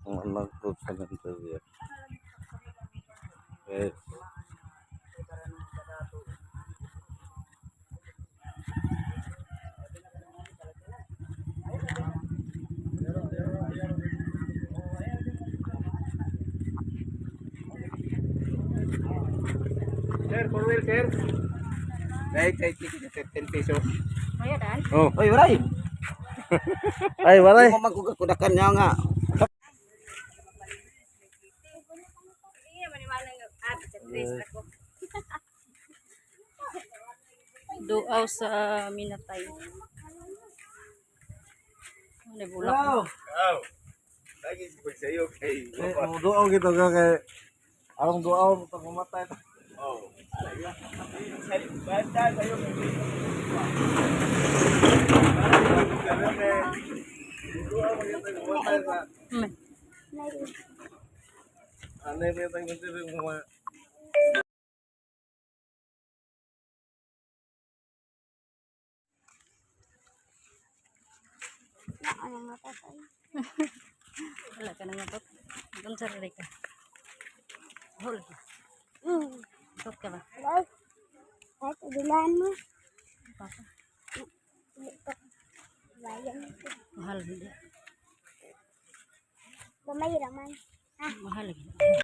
Ang anak ko sa interview. Yes. Sir, four wheel, sir. Right, right, ticket, 10 pesos. Kaya daan. Oh. Oy, waray. Ay, waray. Mo magkukudakan niya nga. Iya man man ang sa tres ako. Duaw sa minatay. Ano bulak? Wow. Oh. Lagi ko sa iyo kay. Eh, mo duaw kita ka kay arong duaw pag mamatay ta. Oh. Basta sayo. Duaw kita mamatay ta. Ano yung kita mga Ano nga tatay? Wala ka na nga to. Doon sa ka. Hol. Tot ka ba? Ay, kahit udilaan mo. Papa. Hindi pa. Bayan. Mahal hindi. Gamay raman. Mahal lagi.